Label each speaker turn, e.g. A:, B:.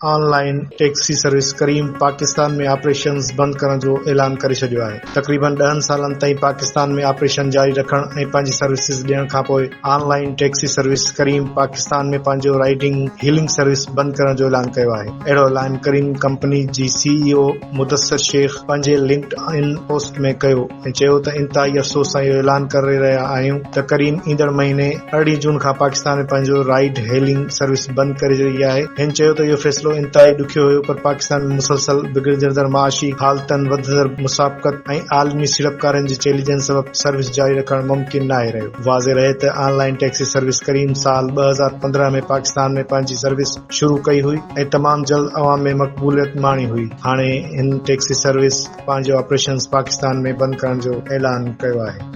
A: Online taxi service Careem Pakistan ۾ operations بند ڪرڻ جو اعلان ڪري ڇڏيو آهي. تقريبن ڏهن سالن تائين پاڪستان ۾ آپريشن جاري رکڻ ۽ پنهنجي سروسز ڏيڻ کانپوء online taxi service Careem Pakistan ۾ پنهنجو رائيڊنگ هيلنگ سروس بند ڪرڻ جو اعلان ڪيو آهي. اهڙو اعلان ڪريم ڪمپني جي سي اي او مدثر شيخ پنهنجي لنڪڊ ان پوسٽ ۾ ڪيو ۽ چيو ته انتهائي افسوس سان اهو اعلان ڪري رهيا آهيون ته ڪريم ايندڙ مهيني ارڙهين جون کان پاڪستان ۾ پنهنجو رائيڊ هيلنگ سروس بند ڪري رهي آهي. هن چيو ته اهو فيصلو انتهائي ڏکيو هيو پر پاڪستان ۾ مسلسل بگڙجندڙ معاشي حالتن، وڌندڙ مسابقت ۽ عالمي سيڙپڪارن جي چئلينجن سبب سروس جاري رکڻ ممڪن ناهي رهيو. واضح رهي ته online taxi service Careem سال 2015 ۾ پاڪستان ۾ پنهنجي سروس شروع ڪئي هئي ۽ تمام جلد عوام ۾ مقبوليت ماڻي هئي. هاڻي هن ٽيڪسي سروس پنهنجو آپريشنز پاڪستان ۾ بند ڪرڻ جو اعلان ڪيو آهي.